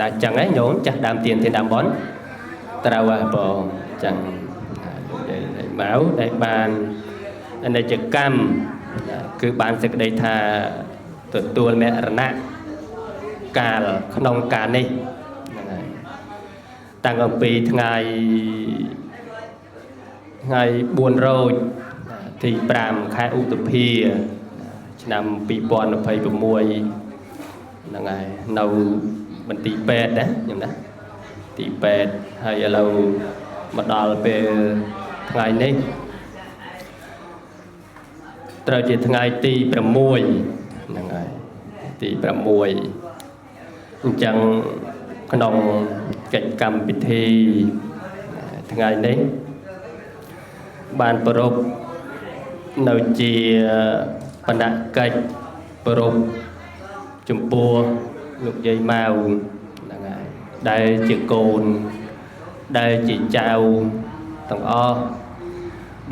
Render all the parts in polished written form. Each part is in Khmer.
ណាចឹងឯងញោមចាស់ដើមទៀនធានដើមបនត្រូវហើយបងចឹងលោកយាយម៉ៅដែលបានអនិច្ចកម្មគឺបានសេចក្តីថាទទួលមរណៈកាលក្នុងកាលនេះហ្នឹងហើយតាំងអំពីថ្ងៃ4រោចទី5ខែឧសភាឆ្នាំ2026ហ្នឹងហើយនៅមន្ទីរពេទ្យណាខ្ញុំណាទីពេទ្យហើយឥឡូវមកដល់ពេលថ្ងៃនេះត្រូវជាថ្ងៃទី6ហ្នឹងហើយទី6អញ្ចឹងក្នុងកិច្ចកម្មពិធីថ្ងៃនេះបានប្រពនៅជាបណកិច្ចប្រពចំពោះលោកយាយម៉ៅហ្នឹងហើយដែលជាកូនដែលជាចៅទាំងអស់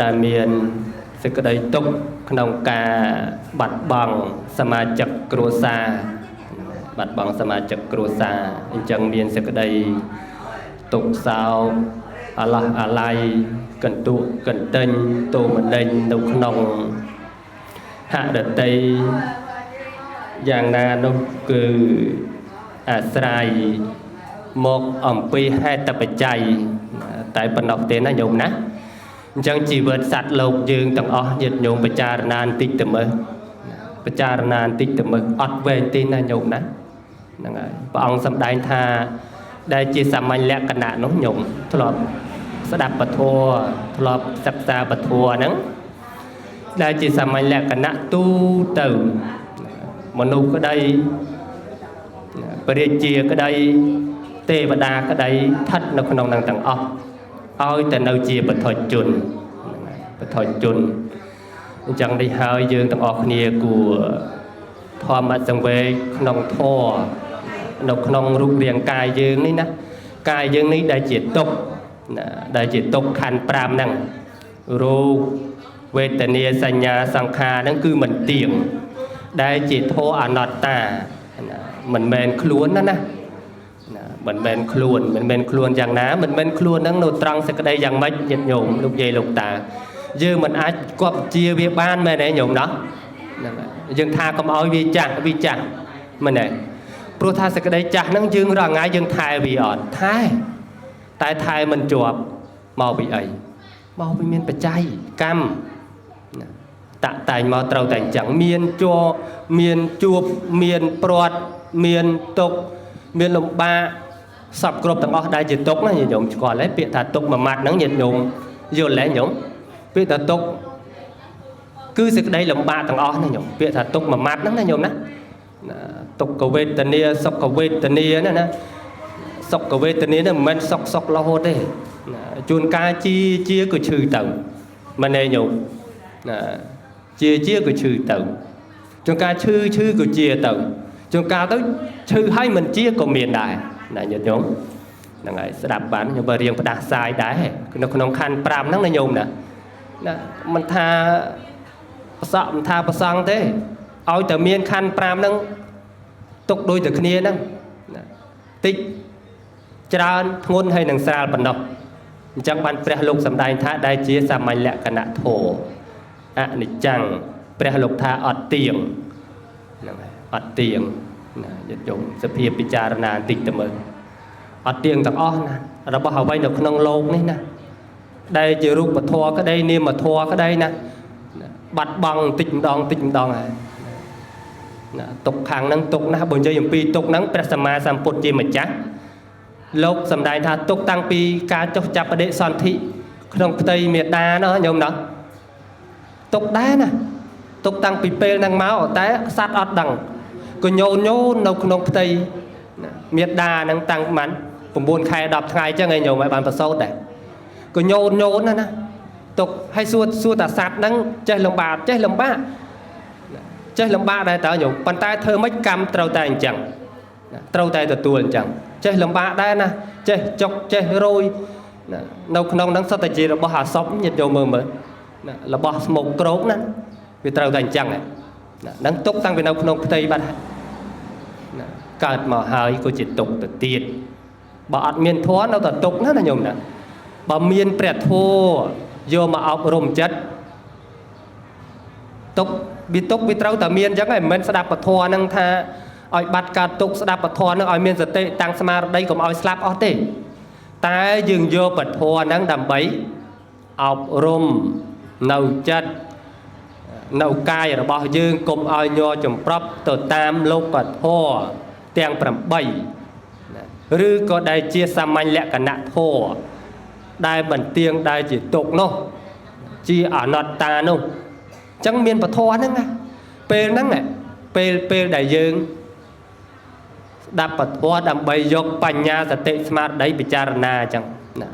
ដែលមានសេចក្តីទុក្ខក្នុងការបាត់បង់សមាជិកគ្រួសារបាត់បង់សមាជិកគ្រួសារអញ្ចឹងមានសេចក្តីទុក្ខសោកអាឡោះអាល័យកន្ទក់កន្ទិញទោមនិញនៅក្នុងហរតីយ៉ាងណានោះគឺអាស្រ័យមកអំពីហេតុបច្ច័យតែប៉ុណ្ណោះទេណាញោមណាអញ្ចឹងជីវិតសត្វលោកយើងទាំងអស់ញាតិញោមពិចារណាបន្តិចទៅមើលពិចារណាបន្តិចទៅមើលអត់វែងទេណាញោមណាហ្នឹងហើយព្រះអង្គសម្ដែងថាដែលជាសាមញ្ញលក្ខណៈនោះញោមធ្លាប់ស្ដាប់ពធធ្លាប់សិក្សាពធហ្នឹងដែលជាសាមញ្ញលក្ខណៈទូទៅមនុស្សក្តីព្រះរាជាក្តីទេវតាក្តីស្ថិតនៅក្នុងនឹងទាំងអស់ឲ្យតែនៅជាបុថុជនហ្នឹងហើយបុថុជនអញ្ចឹងនេះហើយយើងទាំងអស់គ្នាគួរធម្មសង្វេគក្នុងធម៌នៅក្នុងរូបរាងកាយយើងនេះណាកាយយើងនេះដែលជាទុក្ខណាដែលជាទុក្ខខណ្ឌ5ហ្នឹងរូបវេទនាសញ្ញាសង្ខារហ្នឹងគឺមិនទៀងដែលជាធម៌អនត្តាណាមិនមែនខ្លួនណាណាណាមិនមែនខ្លួនមិនមែនខ្លួនយ៉ាងណាមិនមែនខ្លួនហ្នឹងនៅត្រង់សេចក្តីយ៉ាងម៉េចញាតិញោមលោកយាយលោកតាយើងមិនអាចគប់ជាវាបានមែនទេញោមណោះហ្នឹងហើយយើងថាកុំឲ្យវាចាស់វាចាស់មែនទេព្រោះថាសេចក្តីចាស់ហ្នឹងយើងរាល់ថ្ងៃយើងថែវាអត់ថែតែថែមិនជាប់មកពីអីមកពីមានបច្ច័យកម្មណាតាក់តែងមកត្រូវតែអញ្ចឹងមានជាប់មានជួបមានព្រាត់មានទុក្ខមានលំបាកសពគ្រប់ទាំងអស់ដែលជាទុក្ខណាញាតិញោមស្គាល់ហើយពាក្យថាទុក្ខមួយម៉ាត់ហ្នឹងញាតិញោមយល់ទេញោមពាក្យថាទុក្ខគឺសេចក្តីលំបាកទាំងអស់ណាញោមពាក្យថាទុក្ខមួយម៉ាត់ហ្នឹងណាញោមណាទុក្ខវេទនាសុខវេទនាណាណាសុខវេទនាហ្នឹងមិនមែនសុខសុខរហូតទេណាជួនកាលជាជាក៏ឈឺទៅមែនទេញោមណាជាជាក៏ឈឺទៅជួនកាលឈឺឈឺក៏ជាទៅជួនកាលទៅឈឺហើយមិនជាក៏មានដែរណាញាតិញោមហ្នឹងហើយស្ដាប់បានខ្ញុំបើរៀងផ្ដាសាយដែរនៅក្នុងខណ្ឌ5ហ្នឹងណាញោមណាណាមិនថាប្រសក់មិនថាប្រសង់ទេឲ្យតែមានខណ្ឌ5ហ្នឹងទុកដូចតែគ្នាហ្នឹងណាតិចច្រើនធ្ងន់ហើយនឹងស្រាលប៉ុណ្ណោះអញ្ចឹងបានព្រះលោកសម្ដែងថាដែលជាសាមញ្ញលក្ខណៈធម៌អនិច្ចំព្រះលោកថាអត់ទៀងហ្នឹងហើយអត់ទៀងណាញាតិញោមសភាពពិចារណាបន្តិចទៅមើលអត់ទៀងទាំងអស់ណារបស់អ្វីនៅក្នុងលោកនេះណាដែលជារូបធម៌ក្តីនាមធម៌ក្តីណាបាត់បង់បន្តិចម្ដងបន្តិចម្ដងហើយណាទុកខាងហ្នឹងទុកណាស់បើនិយាយអំពីទុកហ្នឹងព្រះសម្មាសម្ពុទ្ធជាម្ចាស់លោកសម្ដែងថាទុកតាំងពីការចុះចាប់បដិសន្ធិក្នុងផ្ទៃមេដាណោះញោមណោះទុកដែរណាទុកតាំងពីពេលហ្នឹងមកតែសត្វអត់ដឹងក៏ញោនញោននៅក្នុងផ្ទៃមេដាហ្នឹងតាំងប្រហែល9ខែ10ថ្ងៃចឹងឯងញោមឲ្យបានប្រសូតដែរក៏ញោនញោនណាណាទុកឲ្យសួរសួរតាសត្វហ្នឹងចេះលំបាកចេះលំបាកចេះលំបាកដែរតើញោមប៉ុន្តែធ្វើម៉េចកម្មត្រូវតែអញ្ចឹងត្រូវតែទទួលអញ្ចឹងចេះលំបាកដែរណាចេះចុកចេះរយណានៅក្នុងហ្នឹងសុទ្ធតែជារបស់អាសពញាតិញោមមើលមើលណារបស់ស្មុកក្រោកណាវាត្រូវតែអញ្ចឹងណាហ្នឹងទុកតាំងពីនៅក្នុងផ្ទៃបាត់ណា កើតមកហើយក៏ជាទុក្ខទៅទៀតបើអត់មានធម៌នៅតែទុក្ខណាណាញោមណាបើមានព្រះធម៌យកមកអប់រំចិត្តទុក្ខវាទុក្ខវាត្រូវតែមានអញ្ចឹងឯងមិនមែនស្ដាប់ពធហ្នឹងថាឲ្យបាត់ការទុក្ខស្ដាប់ពធហ្នឹងឲ្យមានសតិតាំងស្មារតីកុំឲ្យស្លាប់អស់ទេតែយើងយកពធហ្នឹងដើម្បីអប់រំនៅចិត្តនៅកាយរបស់យើងកុំឲ្យញ័រចំប្រប់ទៅតាមលោកធម៌ទាំង8ណាឬក៏ដែលជាសាមញ្ញលក្ខណៈធម៌ដែលមិនទៀងដែលជាទុក្ខនោះជាអនត្តានោះអញ្ចឹងមានពធហ្នឹងណាពេលហ្នឹងពេលដែលយើងស្ដាប់ពធដើម្បីយកបញ្ញាសតិស្មារតីពិចារណាអញ្ចឹងណា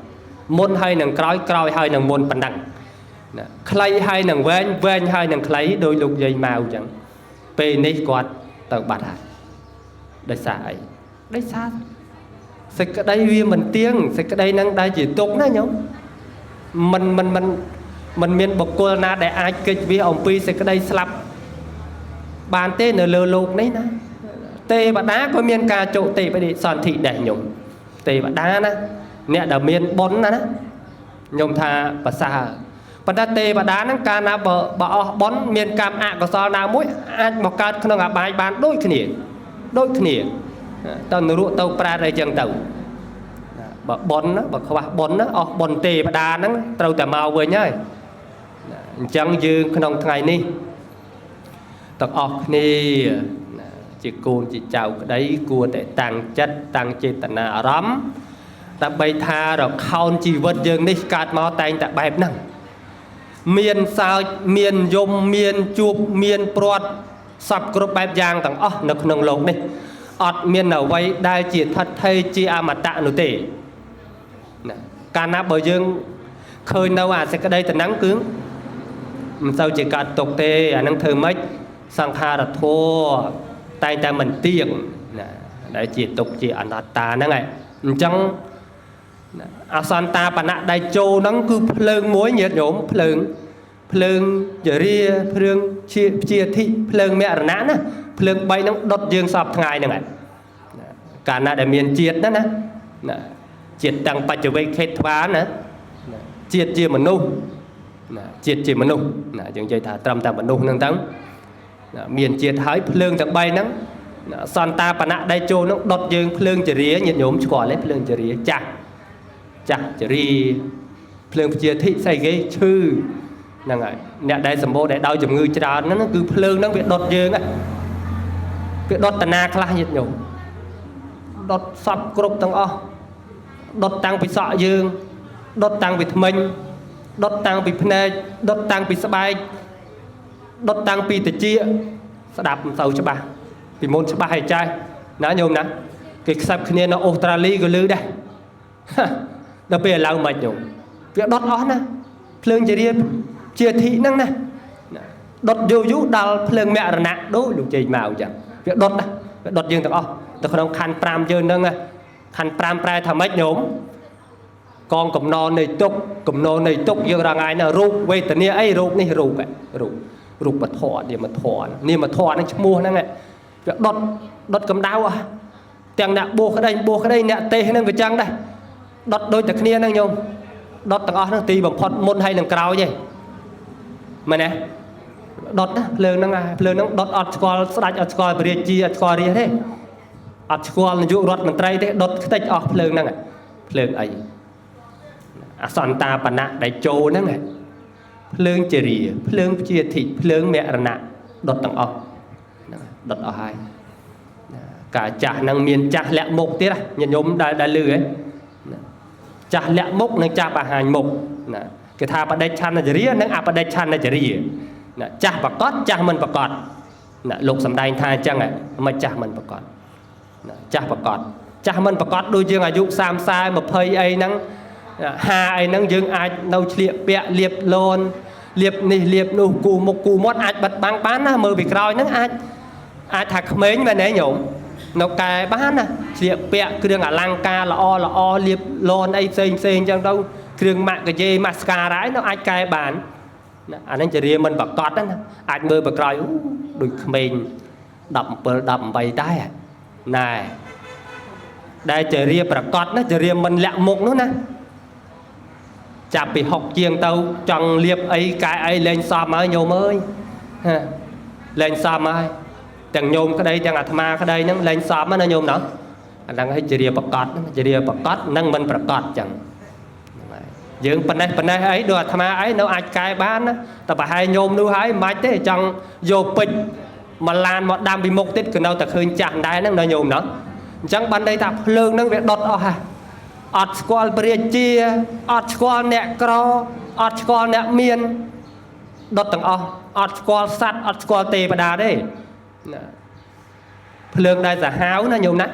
មុនហើយនឹងក្រោយក្រោយហើយនឹងមុនប៉ុណ្ណឹងណាខ្លីហើយនឹងវែងវែងហើយនឹងខ្លីដោយលោកយាយម៉ៅអញ្ចឹងពេលនេះគាត់ទៅបាត់ហើយដោយសារអីដោយសារសេចក្តីវាមិនទៀងសេចក្តីហ្នឹងដែលជាទុក្ខណាញោមមិនមិនមិនមិនមានបុគ្គលណាដែលអាចគេចវាអំពីសេចក្តីស្លាប់បានទេនៅលើលោកនេះណាទេវតាក៏មានការជោគទេបដិសន្ធិដែរញោមទេវតាណាអ្នកដែលមានបុណ្យណាណាញោមថាប្រសើរប៉ុន្តែទេវតាហ្នឹងកាលណាបើអស់បុណ្យមានកម្មអកុសលណាមួយអាចមកកើតក្នុងអបាយបានដូចគ្នាដូចគ្នាទៅនរកទៅប្រែតអីចឹងទៅបើបុណ្យណាបើខ្វះបុណ្យណាអស់បុណ្យទេវតាហ្នឹងត្រូវតែមកវិញហើយអញ្ចឹងយើងក្នុងថ្ងៃនេះទាំងអស់គ្នាជាកូនជាចៅក្តីគួរតែតាំងចិត្តតាំងចេតនាអារម្មណ៍ដើម្បីថារខោនជីវិតយើងនេះកើតមកតែងតែបែបហ្នឹងមានសើចមានយំមានជួបមានព្រាត់សពគ្រប់បែបយ៉ាងទាំងអស់នៅក្នុងលោកនេះអត់មានអ្វីដែលជាថិតថេរជាអមតៈនោះទេណាកាលណាបើយើងឃើញនៅអាសេចក្តីតំណឹងគឺមិនសូវជាកើតទុកទេអានឹងធ្វើម៉េចសង្ខារធម៌តែងតែមិនទៀងណាដែលជាទុកជាអនត្តាហ្នឹងឯងអញ្ចឹងអសន្តាបណៈដែលចូលហ្នឹងគឺភ្លើងមួយញាតិញោមភ្លើងភ្លើងចរិយាភ្លើងជាជាធិភ្លើងមរណៈណាភ្លើង3ហ្នឹងដុតយើងសពថ្ងៃហ្នឹងឯងកាលណាដែលមានជាតិណាណាជាតិតាំងបច្ចវេខេតថ្វាណាជាតិជាមនុស្សណាជាតិជាមនុស្សណាយើងនិយាយថាត្រឹមតែមនុស្សហ្នឹងទៅមានជាតិហើយភ្លើងទាំង3ហ្នឹងសន្តាបណៈដែលចូលហ្នឹងដុតយើងភ្លើងចរិយាញាតិញោមស្គាល់ទេភ្លើងចរិយាចាស់ចាស់ចរិយាភ្លើងជាធិស្អីគេឈឺហ្នឹងហើយអ្នកដែលសម្បូរដែលដោយជំងឺច្រើនហ្នឹងគឺភ្លើងហ្នឹងវាដុតយើងវាដុតតាណាខ្លះញាតិញោមដុតសពគ្រប់ទាំងអស់ដុតតាំងពីសក់យើងដុតតាំងពីធ្មេញដុតតាំងពីភ្នែកដុតតាំងពីស្បែកដុតតាំងពីត្រចៀកស្ដាប់មិនសូវច្បាស់ពីមុនច្បាស់ហើយចេះណាញោមណាគេខ្សឹបគ្នានៅអូស្ត្រាលីក៏លឺដែរដល់ពេលឥឡូវមិនញោមវាដុតអស់ណាភ្លើងជារាជាធិហ្នឹងណាដុតយូរយូរដល់ភ្លើងមរណៈដូចលោកជ័យមកអញ្ចឹងវាដុតណាវាដុតយើងទាំងអស់នៅក្នុងខណ្ឌ5យើងហ្នឹងខណ្ឌ5ប្រែថាម៉េចញោមកងកំណនៃទុកកំណនៃទុកយើងរងថ្ងៃណារូបវេទនាអីរូបនេះរូបរូបរូបធម៌នាមធម៌នាមធម៌ហ្នឹងឈ្មោះហ្នឹងវាដុតដុតកម្ដៅអស់ទាំងអ្នកបួសក្តីបួសក្តីអ្នកទេសហ្នឹងក៏ចឹងដែរដុតដូចតែគ្នាហ្នឹងញោមដុតទាំងអស់ហ្នឹងទីបំផុតមុនហើយនឹងក្រោយទេមែនទេដុតណាភ្លើងហ្នឹងភ្លើងហ្នឹងដុតអត់ស្គាល់ស្ដេចអត់ស្គាល់ព្រះរាជាអត់ស្គាល់រាជទេអត់ស្គាល់នាយករដ្ឋមន្ត្រីទេដុតខ្ទេចអស់ភ្លើងហ្នឹងភ្លើងអីអសន្តាបណៈដែលចូលហ្នឹងភ្លើងជារាភ្លើងជាធិភ្លើងមរណៈដុតទាំងអស់ហ្នឹងដុតអស់ហើយការចាស់ហ្នឹងមានចាស់លាក់មុខទៀតញាតិញោមដែលលឺហ៎ចាស់លាក់មុខនិងចាស់បង្ហាញមុខណាគេថាបដិឆន្ទចរិយានិងអបដិឆន្ទចរិយាណាចាស់ប្រកបចាស់មិនប្រកបណាលោកសំដែងថាអញ្ចឹងមិនចាស់មិនប្រកបណាចាស់ប្រកបចាស់មិនប្រកបដូចយើងអាយុ30 40 20អីហ្នឹង50អីហ្នឹងយើងអាចនៅឆ្លៀកពាក់លៀបលនលៀបនេះលៀបនោះគូមុខគូមាត់អាចបិទបាំងបានណាមើលពីក្រោយហ្នឹងអាចថាក្មេងមែនទេញោមនៅកែបានណាឆ្លៀកពាក់គ្រឿងអលង្ការល្អល្អលៀបលនអីផ្សេងផ្សេងអញ្ចឹងទៅគ្រឿងម៉ាក់កាយេម៉ាស្ការ៉ានៅអាចកែបានណាអាហ្នឹងចរិយាមិនប្រកបណាអាចមើលពីក្រោយដូចក្មេង17 18ដែរ ណែដែលចរិយាប្រកបណាចរិយាមិនលាក់មុខនោះណាចាប់ពី6ជាងទៅចង់លៀបអីកែអីលែងសមហើយញោមអើយហាលែងសមហើយទាំងញោមក្តីទាំងអាត្មាក្តីហ្នឹងលែងសមណាញោមណោះអាហ្នឹងឲ្យចរិយាប្រកបចរិយាប្រកបនិងមិនប្រកបចឹងហ្នឹងហើយយើងប៉ុណ្ណេះប៉ុណ្ណេះអីដូចអាត្មាអីនៅអាចកែបានណាតែប្រហែលញោមនោះហើយមិនបាច់ទេចង់យកពេជ្រមកឡានមកដាំពីមុខទៀតក៏នៅតែឃើញចាស់ដែរហ្នឹងណាញោមណោះអញ្ចឹងបានន័យថាភ្លើងហ្នឹងវាដុតអស់ហ่ะអត់ស្គាល់ព្រះរាជាអត់ស្គាល់អ្នកក្រអត់ស្គាល់អ្នកមានដុតទាំងអស់អត់ស្គាល់សត្វអត់ស្គាល់ទេវតាទេណាភ្លើងដែលសាហាវណាញោមណា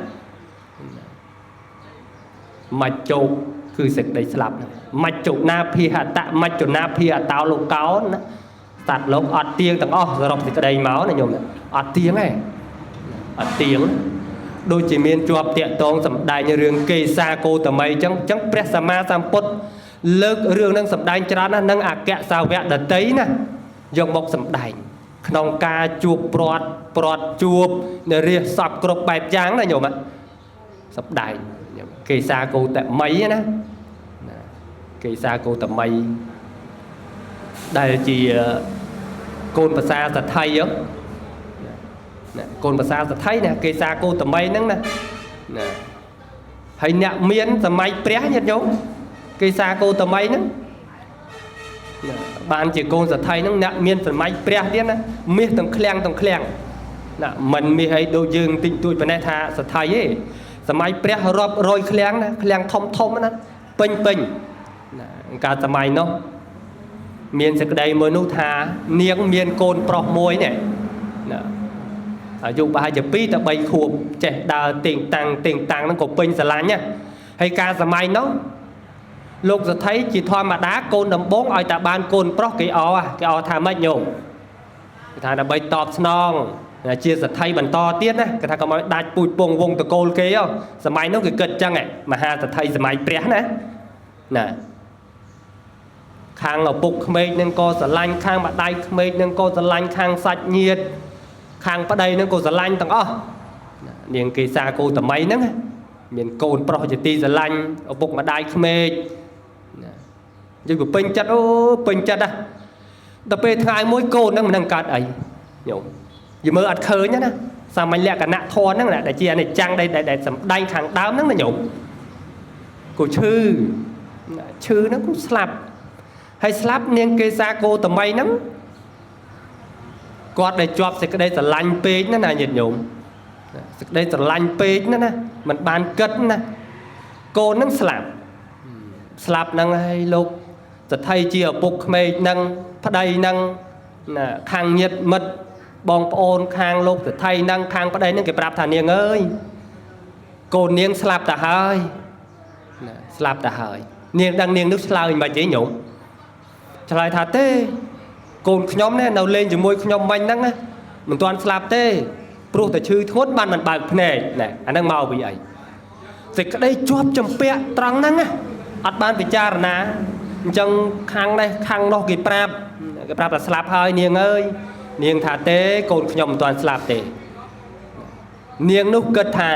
មច្ចជោគគឺសេចក្តីស្លាប់មច្ចុណាភិហតៈមច្ចុណាភិហតោលោកោណាសត្វលោកអត់ទៀងទាំងអស់សរុបសេចក្តីមកណាញោមណាអត់ទៀងទេអត់ទៀងដូចជាមានជាប់តាកតងសម្ដែងរឿងកេសាគោតមីអញ្ចឹងព្រះសម្មាសម្ពុទ្ធលើករឿងនឹងសម្ដែងច្រើនណាស់នឹងអគ្គសាវកដតីណាយកមកសម្ដែងក្នុងការជួបព្រាត់ព្រាត់ជួបនរាសពគ្រប់បែបយ៉ាងណាញោមសម្ដែងកេសាគោតមីណាកេសាគោតមីដែលជាកូនប្រសាសថីណាកូនប្រសាសថីណាកេសាគោតមីហ្នឹងណាណាហើយអ្នកមានសម័យព្រះញាតិញោមកេសាគោតមីហ្នឹងណាបានជាកូនសថីហ្នឹងអ្នកមានសម័យព្រះទៀតណាមាសទាំងឃ្លាំងទាំងឃ្លាំងណាមិនមាសអីដូចយើងតិចតួចប៉ុណ្ណេះថាសថីទេសម័យព្រះរាប់រយឃ្លាំងណាឃ្លាំងធំធំណាពេញពេញណាកាលសម័យនោះមានសេចក្តីមួយនោះថានាងមានកូនប្រុសមួយនេះណាអាយុប្រហែលជា2ទៅ3ខួបចេះដើរទេងតាំងទេងតាំងហ្នឹងក៏ពេញស្រឡាញ់ណាហើយកាលសម័យនោះលោកសថីជាធម្មតាកូនដំបងឲ្យតែបានកូនប្រុសគេអគេអថាម៉េចញោមគេថាដើម្បីតបស្នងជាសថីបន្តទៀតណាគេថាកុំឲ្យដាច់ពូជពងវងតកូលគេសម័យនោះគេគិតចឹងមហាសថីសម័យព្រះណាណាខាងឪពុកក្មេកនឹងក៏ស្រឡាញ់ខាងម្ដាយក្មេកនឹងក៏ស្រឡាញ់ខាងសាច់ញាតិខាងប្តីនឹងក៏ស្រឡាញ់ទាំងអស់នាងកេសាគោតមីហ្នឹងមានកូនប្រុសជាទីស្រឡាញ់ឪពុកម្ដាយក្មេកណាយើងក៏ពេញចិត្តអូពេញចិត្តណាដល់ពេលថ្ងៃមួយកូនហ្នឹងមិនដឹងកើតអីញោមយមើលអត់ឃើញណាសាមញ្ញលក្ខណៈធម៌ហ្នឹងដែលជាអនិច្ចំដែលសម្ដែងខាងដើមហ្នឹងណាញោមគូឈឺឈឺហ្នឹងគូស្លាប់ហើយស្លាប់នាងកេសាគោតមីហ្នឹងគាត់ដែលជាប់សេចក្តីស្រឡាញ់ពេកណាណាញាតិញោមសេចក្តីស្រឡាញ់ពេកណាណាមិនបានគិតណាកូនហ្នឹងស្លាប់ស្លាប់ហ្នឹងហើយលោកសថីជាឪពុកក្មេកហ្នឹងប្តីហ្នឹងណាខាងញាតិមិត្តបងប្អូនខាងលោកសថីហ្នឹងខាងប្តីហ្នឹងគេប្រាប់ថានាងអើយកូននាងស្លាប់ទៅហើយណាស្លាប់ទៅហើយនាងដឹងនាងនោះឆ្លើយមិនទេញោមឆ្លើយថាទេកូនខ្ញុំនេះនៅលេងជាមួយខ្ញុំមិញហ្នឹងណាមិនទាន់ស្លាប់ទេព្រោះតែឈឺធ្ងន់បានមិនបើកភ្នែកណែអាហ្នឹងមកពីអីសេចក្តីជាប់ចម្ពាក់ត្រង់ហ្នឹងណាអត់បានពិចារណាអញ្ចឹងខាងនេះខាងនោះគេប្រាប់ថាស្លាប់ហើយនាងអើយនាងថាទេកូនខ្ញុំមិនទាន់ស្លាប់ទេនាងនោះគិតថា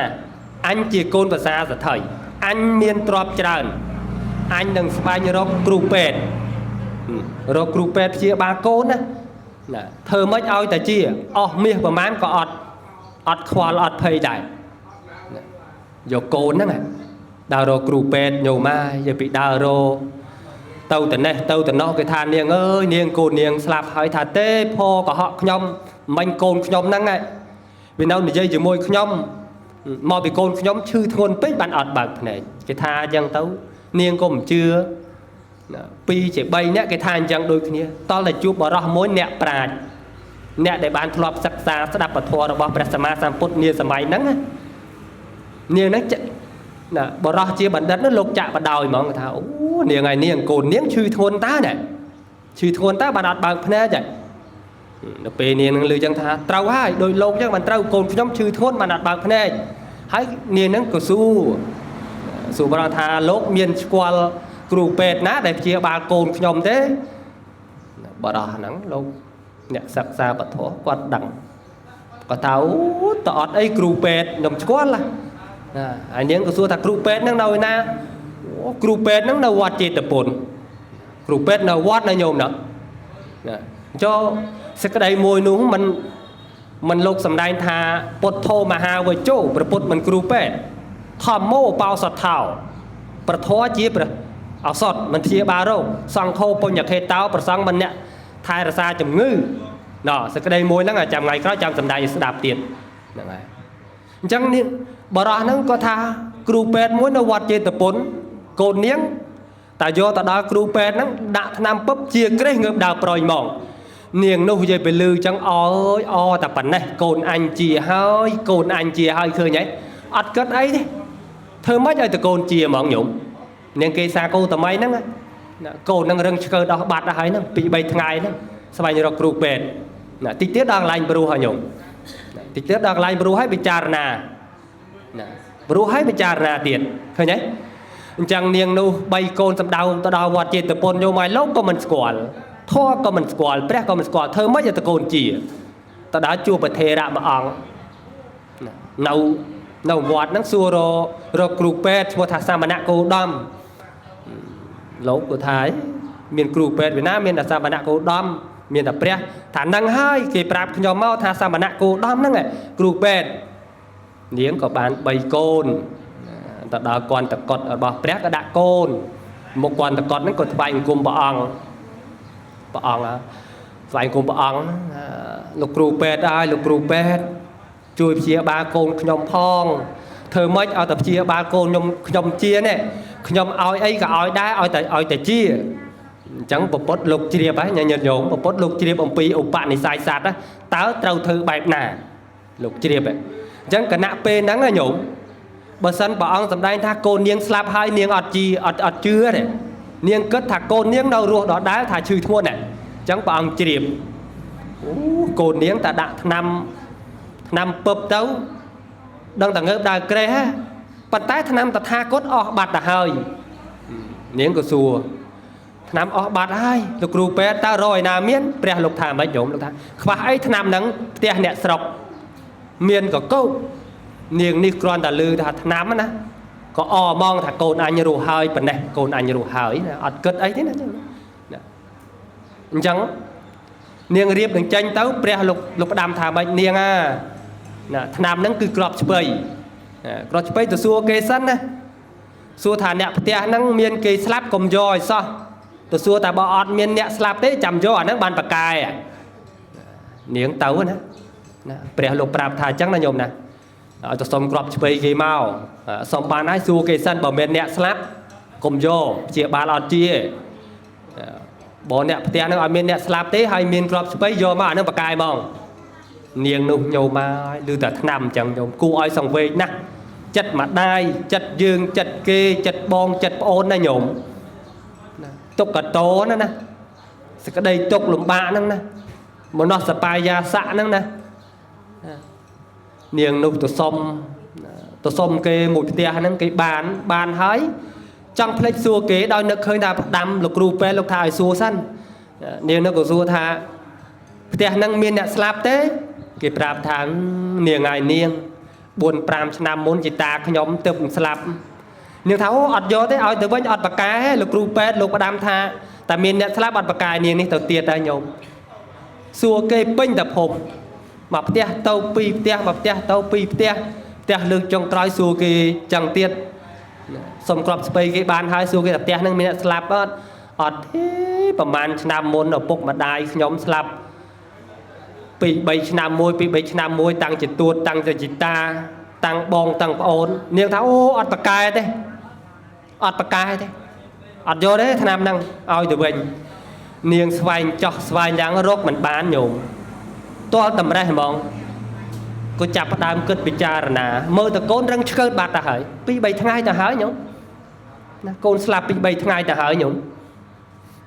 អញជាកូនប្រសាសថីអញមានទ្រព្យច្រើនអញនឹងស្វែងរកគ្រូពេទ្យរកគ្រូពេទ្យព្យាបាលកូនណាណាធ្វើម៉េចឲ្យតែជាអស់មាសប្រមាណក៏អត់ខ្វល់អត់ភ័យដែរយកកូនហ្នឹងដើររកគ្រូពេទ្យញោមហើយយកពីដើររកទៅតនេះទៅតនោះគេថានាងអើយនាងកូននាងស្លាប់ហើយថាទេផកុហកខ្ញុំមិញកូនខ្ញុំហ្នឹងវានៅនិយាយជាមួយខ្ញុំមកពីកូនខ្ញុំឈឺធ្ងន់ពេកបានអត់បើកភ្នែកគេថាអញ្ចឹងទៅនាងក៏មិនជឿ2ជា3នាក់គេថាអញ្ចឹងដូចគ្នាតោះតែជួបបរោះមួយអ្នកប្រាជ្ញអ្នកដែលបានធ្លាប់សិក្សាស្ដាប់ពធរបស់ព្រះសម្មាសម្ពុទ្ធនាសម័យហ្នឹងនាងហ្នឹងណាបរោះជាបណ្ឌិតនោះលោកចាក់បដោយហ្មងគេថាអូនាងហើយនាងកូននាងឈឺធ្ងន់តើណែឈឺធ្ងន់តើបានអត់បើកភ្នែកដល់ពេលនាងនឹងឮចឹងថាត្រូវហើយដោយលោកចឹងបានត្រូវកូនខ្ញុំឈឺធ្ងន់បានអត់បើកភ្នែកហើយនាងហ្នឹងក៏សួរបរោះថាលោកមានស្គាល់គ្រូពេទ្យណាដែលព្យាបាលកូនខ្ញុំទេបរោះហ្នឹងលោកអ្នកសិក្សាពធគាត់ដឹង ក៏ថាអូតអត់អីគ្រូពេទ្យខ្ញុំស្គាល់ណាហើយនាងក៏សួរថាគ្រូពេទ្យហ្នឹងនៅឯណាគ្រូពេទ្យហ្នឹងនៅវត្តចេតពុនគ្រូពេទ្យនៅវត្តណាញោមណាចូលសេចក្តីមួយនោះមិនលោកសំដែងថាពុទ្ធោមហាវជោព្រះពុទ្ធមិនគ្រូពេទ្យធម្មោបោសថោប្រធរជាព្រះឱសថមិនព្យាបាលរោគសង្ឃោពុញ្ញខេតោប្រសង្ឃមិនអ្នកថែរក្សាជំងឺណោសេចក្តីមួយហ្នឹងចាំថ្ងៃក្រោយចាំសំដែងឲ្យស្ដាប់ទៀតហ្នឹងហើយអញ្ចឹងនេះបរោះហ្នឹងក៏ថាគ្រូពេទ្យមួយនៅវត្តចេតពុនកូននាងតែយកទៅដល់គ្រូពេទ្យហ្នឹងដាក់ថ្នាំពឹបជាក្រេះងើបដើរប្រយហ្មងនាងនោះនិយាយไปលឺចឹងអើយអតែប៉ុណ្ណេះកូនអញជាហើយកូនអញជាហើយឃើញហីអត់គិតអីទេធ្វើម៉េចឲ្យតកូនជាហ្មងញោមនាងគេសាកោតមីហ្នឹងកូននឹងរឹងឆ្កើដោះបាត់ហើយហ្នឹង2 3ថ្ងៃហ្នឹងស្វែងរកគ្រូពេទ្យណាតិចទៀតដល់កន្លែងព្រោះហើយញោមតិចទៀតដល់កន្លែងព្រោះហើយពិចារណាណាព្រោះហើយពិចារណាទៀតឃើញទេអញ្ចឹងនាងនោះ3កូនសំដៅទៅដល់វត្តចេតពុនញោមឲ្យលោកក៏មិនស្គាល់ធម៌ក៏មិនស្គាល់ព្រះក៏មិនស្គាល់ធ្វើម៉េចឲ្យតកូនជាទៅដល់ជួបប្រធេរៈមួយអង្គនៅវត្តហ្នឹងសួររកគ្រូពេទ្យឈ្មោះថាសមណៈគោដមលោកក៏ថាមានគ្រូពេទ្យវាណាមានតែសមណៈគោដមមានតែព្រះថានឹងហើយគេប្រាប់ខ្ញុំមកថាសមណៈគោដមហ្នឹងគ្រូពេទ្យនាងក៏បាន3កូនទៅដល់គន្ធកុដរបស់ព្រះក៏ដាក់កូនមកគន្ធកុដហ្នឹងក៏ថ្វាយអង្គមព្រះអង្គព្រះអង្គថ្វាយអង្គមព្រះអង្គលោកគ្រូពេទ្យហើយលោកគ្រូពេទ្យជួយព្យាបាលកូនខ្ញុំផងធ្វើម៉េចឲ្យតែព្យាបាលកូនខ្ញុំជានេះខ្ញុំឲ្យអីក៏ឲ្យដែរឲ្យតែជាអញ្ចឹងពពុទ្ធលោកជ្រាបហើយញាតិញោមពពុទ្ធលោកជ្រាបអំពីឧបនិស្ស័យសត្វតើត្រូវធ្វើបែបណាលោកជ្រាបអញ្ចឹងគណៈពេលហ្នឹងញោមបើសិនព្រះអង្គសម្ដែងថាកូននាងស្លាប់ហើយនាងអត់ជីអត់ជឿទេនាងគិតថាកូននាងនៅរស់ដដែលថាឈឺធ្ងន់ណាអញ្ចឹងព្រះអង្គជ្រាបអូកូននាងតែដាក់ថ្នាំពឹបទៅដឹងតែងើបដើរក្រេះប៉ុន្តែថ្នាំតថាគតអស់បាត់ទៅហើយនាងក៏សួរថ្នាំអស់បាត់ហើយលោកគ្រូពេទ្យតើរកឯណាមានព្រះលោកថាម៉េចញោមលោកថាខ្វះអីថ្នាំហ្នឹងផ្ទះអ្នកស្រុកមានកកោកនាងនេះគ្រាន់តែឮថាថ្នាំណាក៏អមងថាកូនអញរស់ហើយប៉ុណ្ណេះកូនអញរស់ហើយណាអត់គិតអីទេណាអញ្ចឹងនាងរៀបនឹងចេញទៅព្រះលោកផ្ដាំថាម៉េចនាងអាណាថ្នាំហ្នឹងគឺក្របឆ្ពៃក្របឆ្ពៃទៅសួរគេសិនណាសួរថាអ្នកផ្ទះហ្នឹងមានគេស្លាប់កុំយកឲ្យសោះទៅសួរតែបើអត់មានអ្នកស្លាប់ទេចាំយកអាហ្នឹងបានប្រកែនាងទៅណាណាព្រះលោកប្រាប់ថាអញ្ចឹងណាញោមណាឲ្យទៅសុំក្របឆ្វេងគេមកសុំបានហើយសួរគេសិនបើមានអ្នកស្លាប់កុំយកព្យាបាលអត់ជាបើអ្នកផ្ទះហ្នឹងអត់មានអ្នកស្លាប់ទេហើយមានក្របឆ្វេងយកមកអាហ្នឹងប្រកែហ្មងនាងនោះញោមមកឮតែថ្នាំអញ្ចឹងញោមគួរឲ្យសង្វេគណាស់ចិត្តម្ដាយចិត្តយើងចិត្តគេចិត្តបងចិត្តប្អូនណាញោមណាទុក្កតោណាណាសេចក្តីទុក្ខលំបាកហ្នឹងណាមនោសបាយយាសៈហ្នឹងណានាងនោះទៅសុំគេមួយផ្ទះហ្នឹងគេបានហើយចង់ភ្លេចសួរគេដោយនឹកឃើញថាផ្ដាំលោកគ្រូពេទ្យលោកថាឲ្យសួរសិននាងនោះក៏សួរថាផ្ទះហ្នឹងមានអ្នកស្លាប់ទេគេប្រាប់ថានាងហើយនាង4 5ឆ្នាំមុនជីតាខ្ញុំទើបស្លាប់នាងថាអូអត់យកទេឲ្យទៅវិញអត់ប្រកែលោកគ្រូពេទ្យលោកផ្ដាំថាតែមានអ្នកស្លាប់អត់ប្រកែនាងនេះទៅទៀតដែរញោមសួរគេពេញតែភពមកផ្ទះទៅពីរផ្ទះមកផ្ទះទៅពីរផ្ទះផ្ទះលើកចុងក្រោយសួរគេចឹងទៀតសុំក្របស្ពៃគេបានហើយសួរគេថាផ្ទះហ្នឹងមានអ្នកស្លាប់អត់អត់ទេប្រហែលឆ្នាំមុនឪពុកម្ដាយខ្ញុំស្លាប់2 3ឆ្នាំមួយ2 3ឆ្នាំមួយតាំងជាទួតតាំងជាជីតាតាំងបងតាំងប្អូននាងថាអូអត់ប្រកែទេអត់ប្រកែទេអត់យកទេឆ្នាំហ្នឹងឲ្យទៅវិញនាងស្វែងចោះស្វែងយ៉ាងរកមិនបានញោមទាល់តម្រេះហ្មងក៏ចាប់ផ្ដើមគិតពិចារណាមើលតកូនរឹងឆ្កើតបាត់ទៅហើយ2 3ថ្ងៃទៅហើយញោមណាកូនស្លាប់2 3ថ្ងៃទៅហើយញោម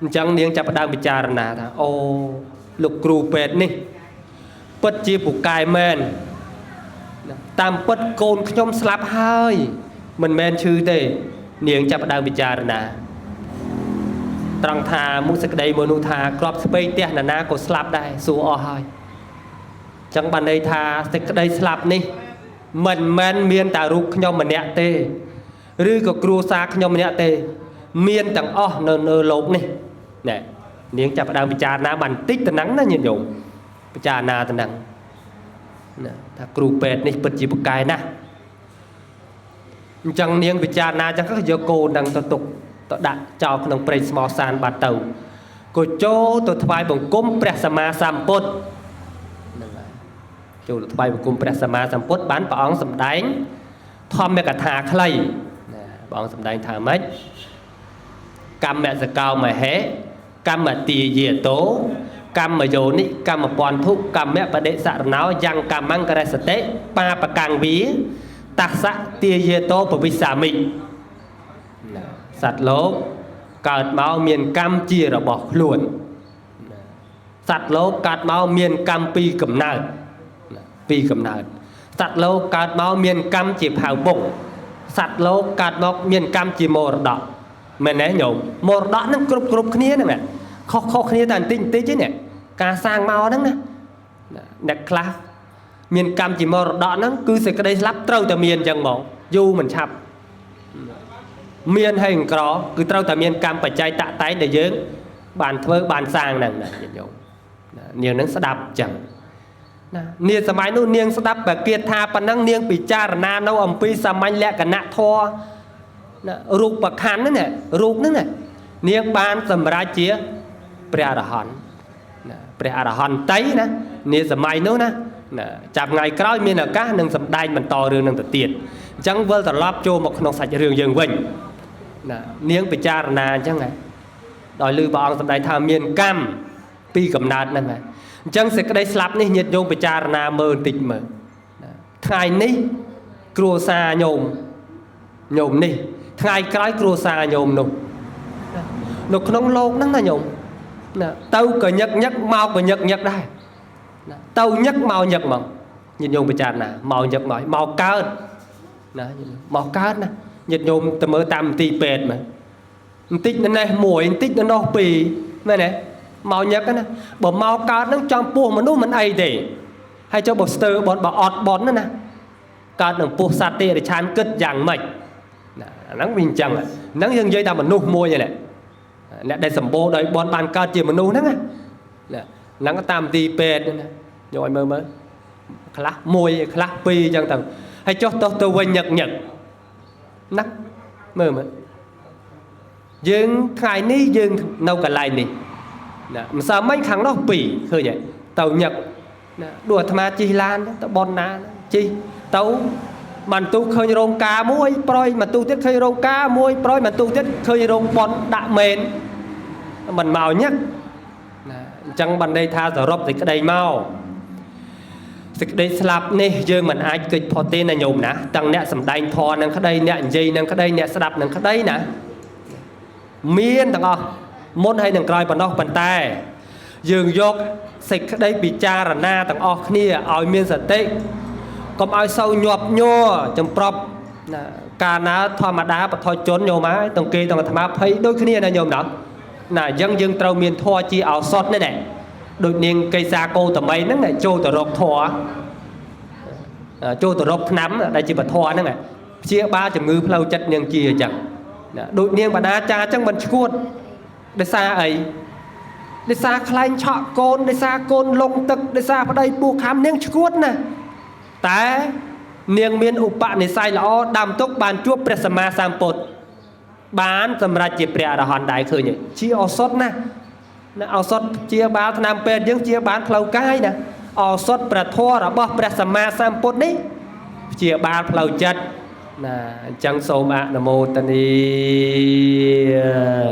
អញ្ចឹងនាងចាប់ផ្ដើមពិចារណាថាអូលោកគ្រូពេទ្យនេះពិតជាពូកែមែនតាមពិតកូនខ្ញុំស្លាប់ហើយមិនមែនឈឺទេនាងចាប់ផ្ដើមពិចារណាត្រង់ថាមុខសេចក្តីមួយនោះថាក្របស្ពៃផ្ទះណានាក៏ស្លាប់ដែរសួរអស់ហើយ ចឹងបានន័យថាសេចក្តីស្លាប់នេះមិនមែនមានតែរូបខ្ញុំម្នាក់ទេឬក៏គ្រួសារខ្ញុំម្នាក់ទេមានទាំងអស់នៅលើលោកនេះណែនាងចាប់ផ្ដើមពិចារណាបន្តិចតំណឹងណាញាតិញោមពិចារណាតំណឹងណាថាគ្រូពេទ្យនេះពិតជាពូកែណាស់អញ្ចឹងនាងពិចារណាអញ្ចឹងក៏យកកូននឹងទៅទុកទៅដាក់ចោលក្នុងព្រៃស្មោសានបាត់ទៅក៏ចូលទៅថ្វាយបង្គំព្រះសម្មាសម្ពុទ្ធហ្នឹងហើយចូលទៅថ្វាយបង្គំព្រះសម្មាសម្ពុទ្ធបានព្រះអង្គសម្ដែងធម្មកថាខ្លីណាព្រះអង្គសម្ដែងថាម៉េចកម្មសកោមហេកម្មទាយាតោកម្មយោនិកម្មពន្ធុកម្មបដិសរណោយ៉ាងកម្មង្ករសតិបាបកាំងវាតស្សៈទាយាតោពវិសាមិណាសត្វលោកកើតមកមានកម្មជារបស់ខ្លួនសត្វលោកកើតមកមានកម្មពីកំណើតពីកំណើតសត្វលោកកើតមកមានកម្មជាផៅពុកសត្វលោកកើតមកមានកម្មជាមរតកមែនទេញោមមរតកហ្នឹងគ្រប់គ្នាហ្នឹងខុសៗគ្នាតែបន្តិចបន្តិចទេនេះការសាងមកហ្នឹងណាអ្នកខ្លះមានកម្មជាមរតកហ្នឹងគឺសេចក្តីស្លាប់ត្រូវតែមានអញ្ចឹងហ្មងយូរមិនឆាប់មានហើយក្រគឺត្រូវតែមានកម្មបច្ច័យតតែងដែលយើងបានធ្វើបានសាងហ្នឹងណាញាតិញោមនាងហ្នឹងស្ដាប់អញ្ចឹងណានាសម័យនោះនាងស្ដាប់បគាថាប៉ុណ្ណឹងនាងពិចារណានៅអំពីសាមញ្ញលក្ខណៈធម៌ណារូបខណ្ឌហ្នឹងណារូបហ្នឹងណានាងបានសម្រេចជាព្រះអរហន្តណាព្រះអរហន្តីណានាសម័យនោះណាចាប់ថ្ងៃក្រោយមានឱកាសនឹងសម្ដែងបន្តរឿងនឹងទៅទៀតអញ្ចឹងវិលត្រឡប់ចូលមកក្នុងសាច់រឿងយើងវិញណានាងពិចារណាអញ្ចឹងហ៎ដោយឮព្រះអង្គសម្ដែងថាមានកម្មពីកំណើតហ្នឹងហ៎អញ្ចឹងសេចក្តីស្លាប់នេះញាតិញោមពិចារណាមើលបន្តិចមើលណាថ្ងៃនេះគ្រួសារញោមនេះថ្ងៃក្រោយគ្រួសារញោមនោះនៅក្នុងលោកហ្នឹងណាញោមណាទៅក៏ញឹកញឹកមកក៏ញឹកញឹកដែរណាទៅញឹកមកញឹកមកញាតិញោមពិចារណាមកញឹកមកមកកើតណាមកកើតណាញាតិញោមទៅមើលតាមមន្ទីរពេទ្យមើលបន្តិចនៅនេះមួយបន្តិចនៅនោះពីរមែនទេមកញឹកណាបើមកកើតហ្នឹងចំពោះមនុស្សមិនអីទេហើយចុះបើស្ទើរបនបើអត់បនណាកើតនឹងពោះសត្វតិរិឆានគិតយ៉ាងម៉េចណាអាហ្នឹងវាអញ្ចឹងហ្នឹងយើងនិយាយថាមនុស្សមួយហ្នឹងអ្នកដែលសម្បូរដោយបនបានកើតជាមនុស្សហ្នឹងណាហ្នឹងតាមមន្ទីរពេទ្យណាយកឲ្យមើលមើលខ្លះមួយខ្លះពីរអញ្ចឹងទៅហើយចុះទៅវិញញឹកញឹកណាមើលមើលយើងថ្ងៃនេះយើងនៅកន្លែងនេះណាម្សិលមិញខាងនោះពីរឃើញទេទៅញឹកណាដូចអាត្មាជិះឡានទៅបនណាជិះទៅមិនទូឃើញរោងការមួយប្រយមិនទូទៀតឃើញរោងការមួយប្រយមិនទូទៀតឃើញរោងបនដាក់មែនមិនមកញឹកណាអញ្ចឹងបានន័យថាសរុបសេចក្តីមកសេចក្តីស្លាប់នេះយើងមិនអាចគេចផុតទេណាញោមណាទាំងអ្នកសំដែងធម៌នឹងក្តីអ្នកនិយាយនឹងក្តីអ្នកស្ដាប់នឹងក្តីណាមានទាំងអស់មុនហើយនឹងក្រោយប៉ុណ្ណោះប៉ុន្តែយើងយកសេចក្តីពិចារណាទាំងអស់គ្នាឲ្យមានសតិកុំឲ្យសូវញាប់ញ័រចំប្រប់ណាកាលណាធម្មតាបថុជនញោមហើយទាំងគេទាំងអាត្មាភ័យដូចគ្នាណាញោមណាណាអញ្ចឹងយើងត្រូវមានធម៌ជាឱសថនេះណាដូចនាងកេសាកោតមីហ្នឹងចូលទៅរកធម៌ចូលទៅរកថ្នាំដែលជាពធហ្នឹងព្យាបាលជំងឺផ្លូវចិត្តនាងជាអញ្ចឹងណាដូចនាងបដាចាអញ្ចឹងមិនឈួតដោយសារអីដោយសារខ្លែងឆក់កូនដោយសារកូនលងទឹកដោយសារប្តីពោះខំនាងឈួតណាតែនាងមានឧបនិស្ស័យល្អដាំទុកបានជួបព្រះសម្មាសម្ពុទ្ធបានសម្រេចជាព្រះអរហន្តដែរឃើញទេជាឱសថណាណាឱសថជាបាលថ្នាំពេទ្យយើងជាបានផ្លូវកាយណាឱសថព្រះធម៌របស់ព្រះសម្មាសម្ពុទ្ធនេះជាបាលផ្លូវចិត្តណាអញ្ចឹងសូមអនុមោទនា។